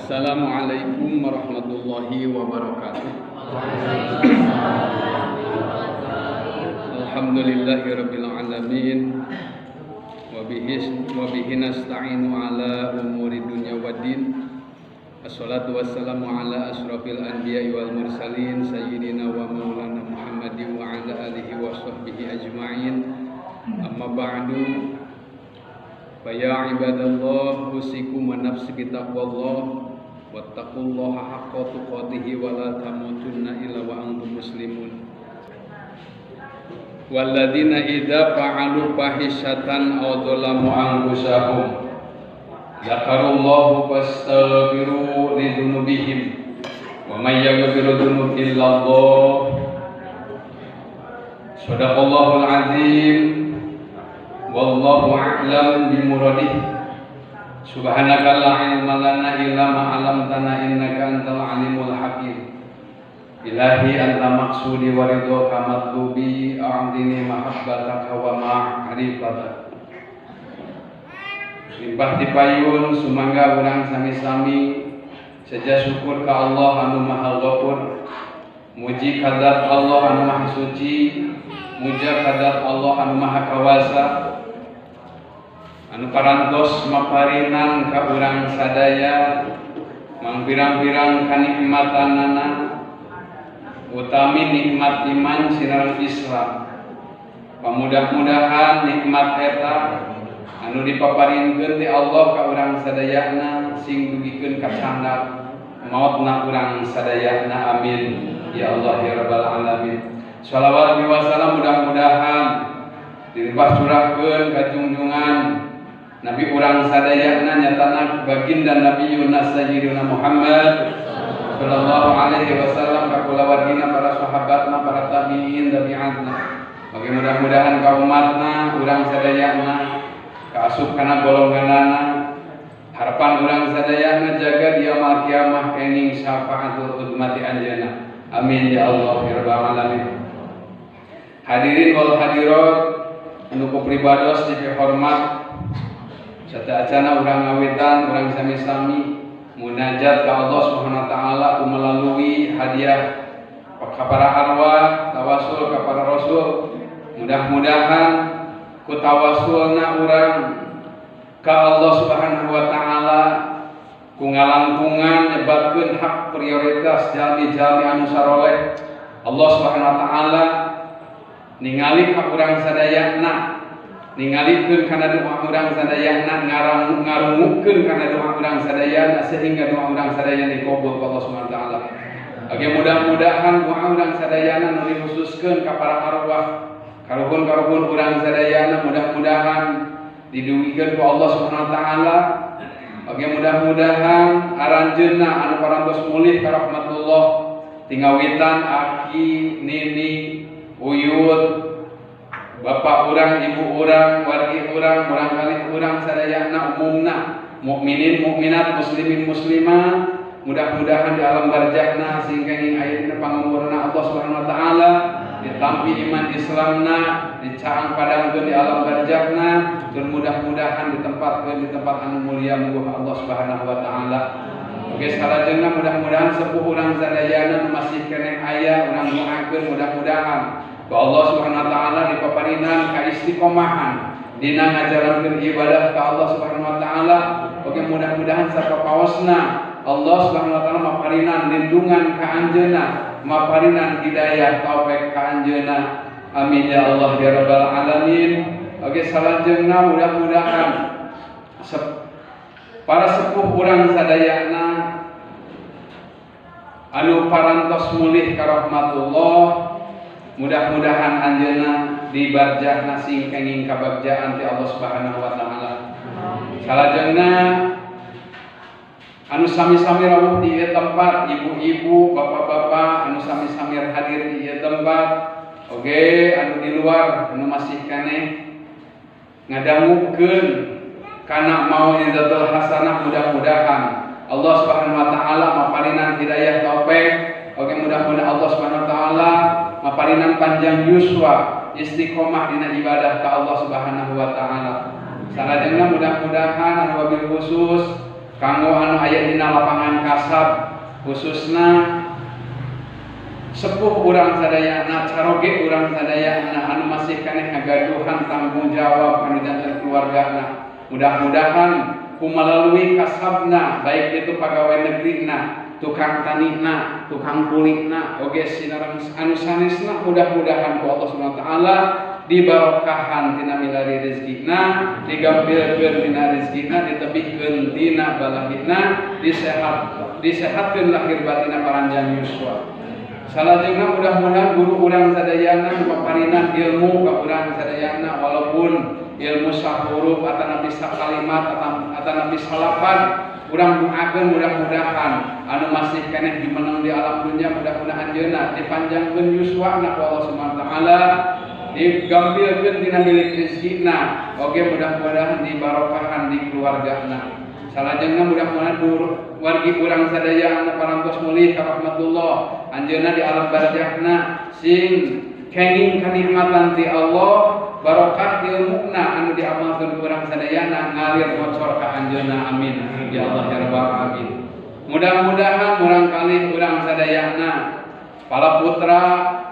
Assalamualaikum warahmatullahi wabarakatuh. Alhamdulillahirabbil alamin. Wa bihi nasta'inu ala umuri dunya waddin. Assalatu wassalamu ala asyrafil anbiya'i wal mursalin sayyidina wa maulana Muhammadin wa ala alihi wa sahbihi ajma'in. Amma ba'du. Fa ya ibadallah usikum wa nafsi bitaqwallah wattaqullaha haqqa tuqatih wa la tamutunna illa wa antum muslimun. Walladzina idza fa'alu fahishatan aw dzalamu anfusahum dzakarullaha fastaghfiru lidzunubihim wa may yaghfiru dzunuba illallah. Shadaqallahul azim. Wallahu a'lam bimuradih. Subhanaka la ilma lana illa ma 'allamtana innaka antal alimul hakim. Ilahi anta maqsudi wa ridhoka matlubi, a'tini mahabbataka wa ma'rifatak. Limpah tipayun sumangga urang sami-sami seja syukur ka Allah anu Maha Ghafur, muji ka zat Allah anu Maha Suci, muja ka zat Allah anu Maha Kawasa, anu parantos maparinan ka urang sadaya mangpirang-pirang kanikmatanana, utami nikmat iman sinareng Islam. Pamudah-mudahan nikmat eta anu dipaparinkeun ti Allah ka urang sadayana sing dugikeun ka candak maotna urang sadayana. Amin ya Allah ya rabbal alamin. Shalawat wa salam mudah-mudahan dilimpah curahkeun ka junjungan Nabi urang sadayana nyatana baginda Nabi Yunus Sayyidina Muhammad sallallahu alaihi wasallam ka kulawargina, para sahabatna, para tabi'in tabi'atna. Bagi mudah-mudahan ka umatna urang sadayana kaasup kana golonganana. Harapan urang sadayana jaga di yaumul kiamah kenging syafaatul udmati anjeunna. Amin ya Allah ya rabbal alamin. Hadirin wal hadirat anu ku pribados dipihormat, sateuacana urang ngawitan urang sami-sami munajat ka Allah Subhanahu wa taala melalui hadiah ka para arwah, tawasul ka para rasul. Mudah-mudahan ku tawasulna urang ka Allah Subhanahu wa taala ku ngalangkungan nyebatkeun hak prioritas jalmi-jalmi anu saroleh. Allah Subhanahu wa taala ningali ka urang sadayana, ningalikeun kana doa urang sadayana, ngarungukeun kana doa urang sadayana sehingga doa urang sadayana dikabul ku Allah Subhanahu wa taala. Oke, mudah-mudahan doa urang sadayana nu dikhususkeun ka para arwah, karuhun-karuhun urang sadayana mudah-mudahan didugikeun ku Allah Subhanahu wa taala. Oke, mudah-mudahan aranjeunna anu parantos mulih ka rahmatullah tingawitan aki, nini, uyut, bapak urang, ibu urang, wargi urang, murangkalih urang sadayana umumna mukminin, mukminat, muslimin, muslimat, mudah-mudahan di alam barjahna sing kenging aya dina pangumurna Allah Subhanahu wa taala, ditampi iman Islamna, dicaang padangkeun di alam barjahna, dan mudah-mudahan ditempatkeun di tempat anu mulia mungguh Allah Subhanahu wa taala. Oke, salajengna mudah-mudahan sepuh urang sadayana nu masih keneh aya urang doakeun mudah-mudahan ku Allah Subhanahu wa taala dipaparinan ka istiqomahan dina ngajalankeun ibadah ka Allah Subhanahu wa taala. Oke, mudah-mudahan sapapaosna Allah Subhanahu wa taala maparinan lindungan ka anjeunna, maparinan hidayah taufik ka anjeunna. Amin ya Allah ya rabbal alamin. Oke, salajengna mudah-mudahan para sepuh urang sadayana anu parantos mulih ka rahmatullah, mudah-mudahan anjeunna di barjahna sing kenging kabagjaan ti Allah Subhanahu wa taala. Salajengna anu sami-sami rawuh di ieu tempat, ibu-ibu, bapak-bapak anu sami-sami hadir di ieu tempat, oge anu di luar anu masih keneh ngadangukeun kana mau'izatul hasanah, mudah-mudahan Allah Subhanahu wa taala maparinan hidayah taufik. Oke, mudah-mudahan Allah Subhanahu wa taala maparinan panjang yuswa istiqomah dina ibadah ka Allah Subhanahu wa taala. Salajengna mudah-mudahan anu wabil khusus Kanggo anu aya dina lapangan kasab khususna sepuh urang sadayana, caroge urang sadayana anu masih keneh ngagaduhan tanggung jawab anu janten keluargana. Mudah-mudahan ku melalui kasabna, baik itu pegawai negerina, tukang tanihna, tukang kulina, oge sinareng anu sanesna, mudah-mudahan ku Allah Subhanahu wa taala dibarokahan tina milari rezekina, digampilkeun tina rezekina, ditebihkeun tina balahina, disehatkeun lahir batina paranjang yuswa. Salajengna mudah-mudahan guru urang sadayana maparinan ilmu ka urang sadayana, walaupun ilmu sahuruf atanapi sakalimat atanapi salapan, urang doakeun mudah-mudahan anu masih keneh jumeneng di alam dunia mudah-mudahan anjeunna dipanjangkeun yuswana ku Allah Subhanahu wa taala, digampilkeun tina milik rezekina, oge mudah-mudahan dibarokahan di keluargana. Salajengna mudah-mudahan wargi urang sadaya anu parantos mulih ka rahmatullah, anjeunna di alam barzahna sing kenging kanikmatan ti Allah, barokah ilmuna anu diamalkeun ku urang sadayana ngalir bocor ka anjeunna, amin ya Allah ya rabbal alamin. Mudah-mudahan urang kalih urang sadayana para putra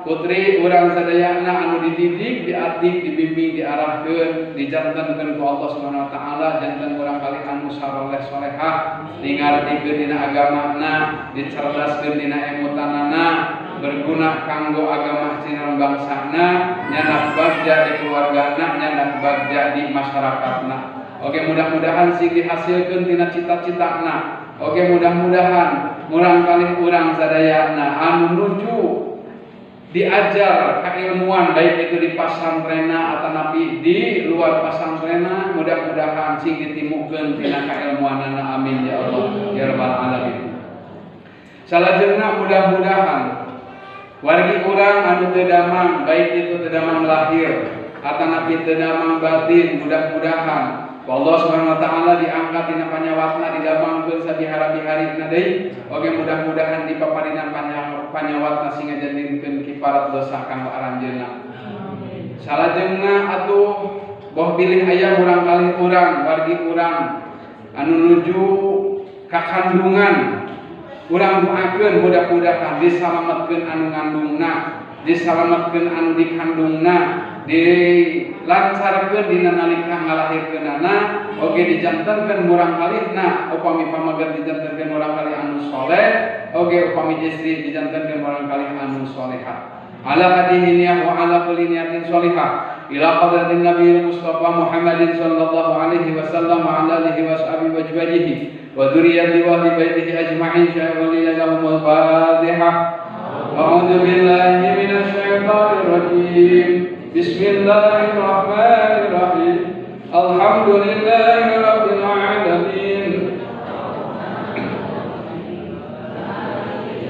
putri urang sadayana anu dididik, diadik, dibimbing, diarahkeun, dijantenkeun ku Allah Subhanahu wa taala, janten urang kalih anu saroleh solehah, dingartikeun dina agamana, dicerdaskeun dina emutanana, berguna kanggo agama sinareng bangsana, nyandak bagja di keluargana, nyandak bagja di masyarakatna. Oke, mudah-mudahan sing dihasilkeun tina cita-citana. Oke, mudah-mudahan murang kalih urang sadayana anu nuju diajar keilmuan, baik itu di pasantrena atanapi di luar pasantrena, mudah-mudahan sing ditimukeun tina kailmuanana, amin ya Allah ya rabbal alamin. Salajengna mudah-mudahan wargi urang anu teu damang, baik itu teu damang lahir atanapi teu damang batin, mudah-mudahan Allah Subhanahu wa taala diangkat dina panyawatna, didamangkeun sabihara-biharina deui. Oge mudah-mudahan dipaparinan panyawatna sing ngajadikeun kifarat dosa kanggo aranjeunna. Salajengna atuh boh bilih aya murang kalih urang wargi urang anu nuju ka kandungan, urang doakeun mudah-mudahan disalametkeun anu ngandungna, disalametkeun anu dikandungna, dilancarkeun dina nalika ngalahirkeunana, oge dijantenkeun murang kalihna upami pamaget dijantenkeun murang kalih anu soleh, oge upami istri dijantenkeun murang kalih anu solehah. Ala hadhihi niyah wa ala kulli niyatin solihah ila qadratin nabiyil Mustafa Muhammadin sallallahu alaihi wasallam wa ala alihi washabihi wa azwajihi wa dzurriyyatihi wa ahli baitihi ajma'in. Sya'wali lahumul Fatihah. A'udzu billahi minasyaitonir rajim. Bismillahirrahmanirrahim. Alhamdulillahi rabbil alamin.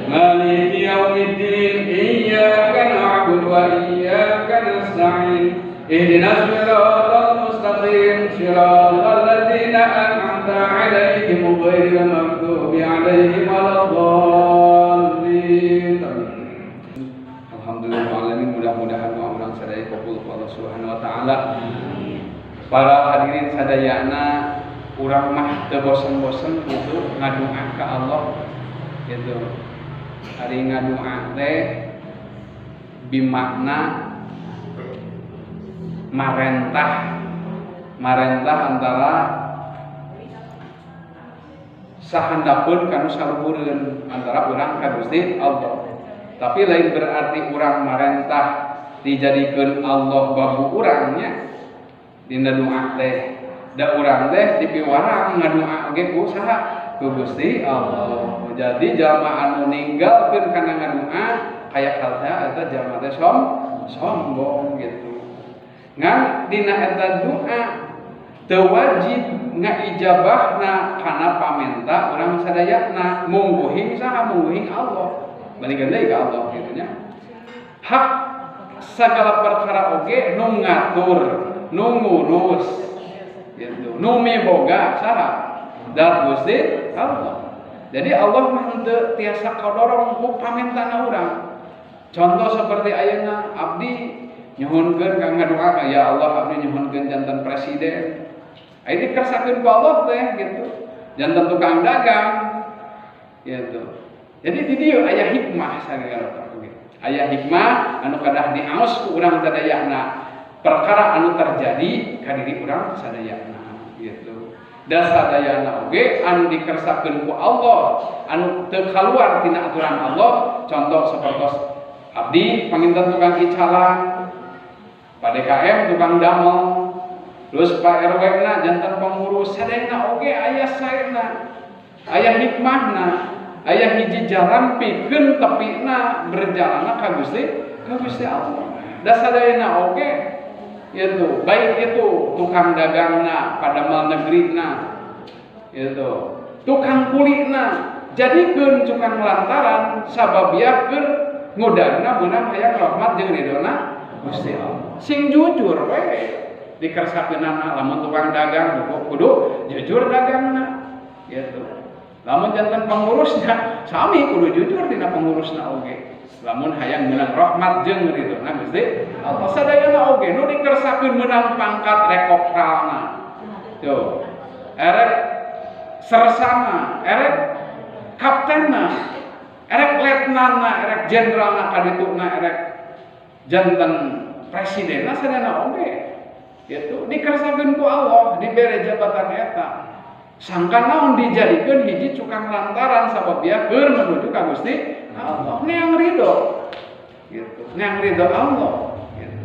Maliki yaumiddin. Iyyaka na'budu wa iyyaka nasta'in. Ihdinas siratal mustaqim, siratal ladzina an'amta 'alaihim ghairil maghdubi 'alaihim waladdallin. Alhamdulillah alamin, mudah-mudahan doa urang sadaya kabul ku Allah Subhanahu wa taala. Para hadirin sadayana, urang mah teu bosen-bosen gitu ngadoa ka Allah gitu. Ari ngadoa teh bimakna marentah, marentah antara sahandapeun kanu saluhureun, antara urang ka Gusti Allah. Tapi lain berarti urang marentah dijadikeun Allah babu urangnya dina doa teh. Da urang teh dipiwarang ngadoa oge ku saha? Ku Gusti Allah. Jadi jalma anu ninggalkeun kana ngadoa kaya halnya eta jalma teh sombong gitu. Ngan dina eta doa teu wajib ngaijabahna kana pamenta urang sadayana, mungguhing saha? Mungguhing Allah. Balikeun deui ka Allah kitu nya. Hak segala perkara oge nu ngatur, nu ngurus gitu. Nu miboga saha? Da Gusti Allah. Jadi Allah mah henteu tiasa kadorong ku pamentana urang. Contoh seperti ayeuna abdi nyuhunkeun ka ngadoa ka ya Allah abdi nyuhunkeun janten presiden. Aya dikersakeun ku Allah teh gitu. Janten tukang dagang gitu. Jadi di dieu aya hikmah sagala oge. Aya hikmah anu kedah diaos ku urang sadayana, perkara anu terjadi ka diri urang sadayana gitu. Da sadayana oge anu dikersakeun ku Allah, anu teu kaluar tina aturan Allah, contoh sapertos abdi panginten tukang icalan, Pak DKM tukang damel, terus Pak RW na janten pengurus, sadayana oge aya saena, aya hikmahna, aya hiji jalan pikeun tepina berjalanna ka Gusti Allah. Da sadayana oge itu, baik itu tukang dagangna, padamel negerina itu, tukang kulina, jadikeun tukang lantaran sababia keur ngudagna meunang hayang rahmat jeung ridona Gusti Allah. Sing jujur we dikersakeunana. Lamun tukang dagang kudu jujur dagangna gitu. Lamun janten pengurusna sami, kudu jujur dina pengurusna oge lamun hayang meunang rahmat jeung ridona Gusti Allah. Sadayana oge nu dikersakeun meunang pangkat, rek kopralna tuh, erek sersana, erek kaptenna, erek letnanna, erek jenderalna, kadituna, erek janten presidenna, sadayana oge gitu dikersakeun ku Allah dibere jabatan eta sangka naon, dijadikeun hiji cukang lantaran sabab dia keur menuju ka Gusti Allah, neang ridho gitu, neang ridho Allah gitu.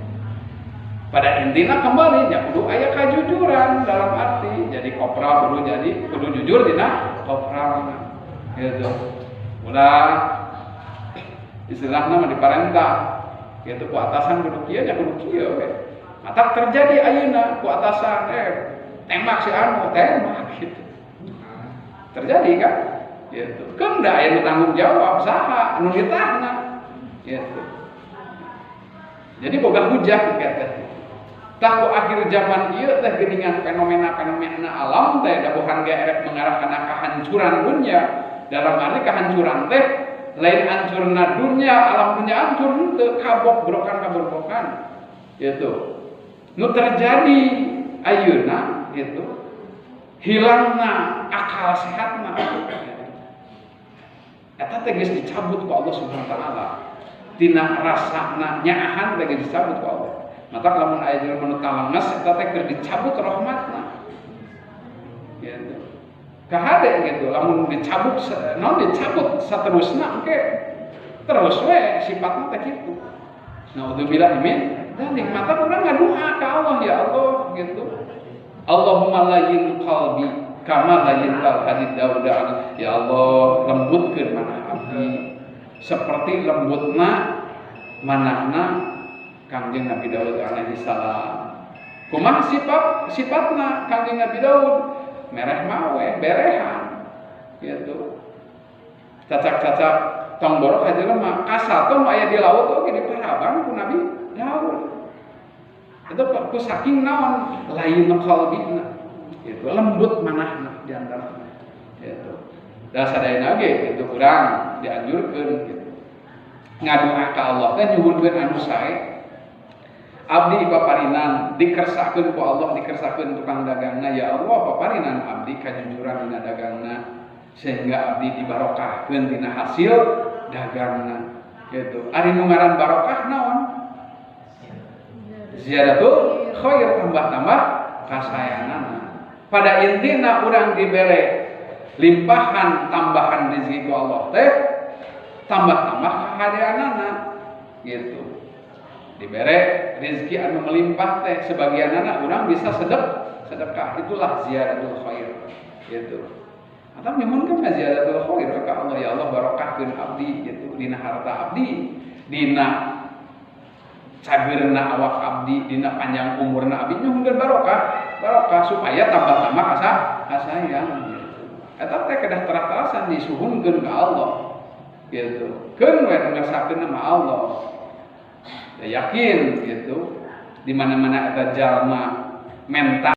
Pada intinya kembali ya kudu aya kajujuran, dalam arti jadi kopral kudu jujur dina kopral gitu. Ulah istilahna mah diparentah gitu ku atasan kudu kieu, nya kudu kieu we. Matak terjadi ayeuna ku atasan tembak si anu, tembak gitu. Terjadi kan gitu kan, da aya nu tanggung jawab saha, anu nitahna gitu. Jadi boga hujah gitu. Tah, ku akhir zaman ieu teh geuningan fenomena-fenomena alam teh da bukan ge erek mengarah kana kehancuran dunia. Dalam arti kehancuran teh lain hancurna dunia, alam dunia hancur henteu, kabok brokan kaborbokan gitu. Nu terjadi ayeuna gitu, hilangna akal sehatna eta teh geus dicabut ku Allah Subhanahu wa taala. Tina rasana nyaahan teh geus dicabut ku Allah. Matak lamun aya jelema nu talenges, eta teh keur dicabut rahmatna gitu. Kahade gitu lamun dicabut, non dicabut saterusna engke terus we sifatna teh kitu. Naudzubillah min dzalik. Matak urang ngadoa ka Allah, ya Allah gitu, Allahumma layyin qalbi kama layyintal hadid Daud. Ya Allah, lembutkeun manah abdi seperti lembutna manahna Kangjeng Nabi Daud alaihi salam. Kumaha sifatna Kangjeng Nabi Daud? Mereh mawe, berehan gitu. Cacak-cacak tong borok ka jelema, kasato nu aya di laut oge diparabang ku Nabi Daud. Itu ku saking naon, layyin qalbina itu, lembut manahna di antara itu. Da sadayana ge itu kurang dianjurkeun gitu. Ngadoa ka Allah teh nyuhunkeun anu sae. Abdi paparinan dikersakeun ku Allah, dikersakeun tukang dagangna, ya Allah, paparinan abdi kajujuran dina dagangna sehingga abdi dibarokahkeun dina hasil dagangna gitu. Ari nu ngaran barokah naon? Ziyadatul khair, tambah-tambah kasayanana. Pada intina urang dibere limpahan tambahan rezeki ku Allah teh tambah-tambah kahadeanana gitu. Dibere rezeki anu melimpah teh sebagianana urang bisa sedekah, itulah ziyadatul khair gitu. Atau nyuhunkeun ka ziyadatul khair ka Allah, ya Allah, barokahkeun abdi gitu dina harta abdi, dina cageurna awak abdi, dina panjang umurna abdi. Nyuhunkeun barokah, barokah supaya tambah-tambah kasayang gitu. Eta teh kedah terang-terasan disuhunkeun ka Allah gitu. Keun we nu ngersakeun mah Allah. Ya, yakin gitu, di mana-mana eta jalma menta.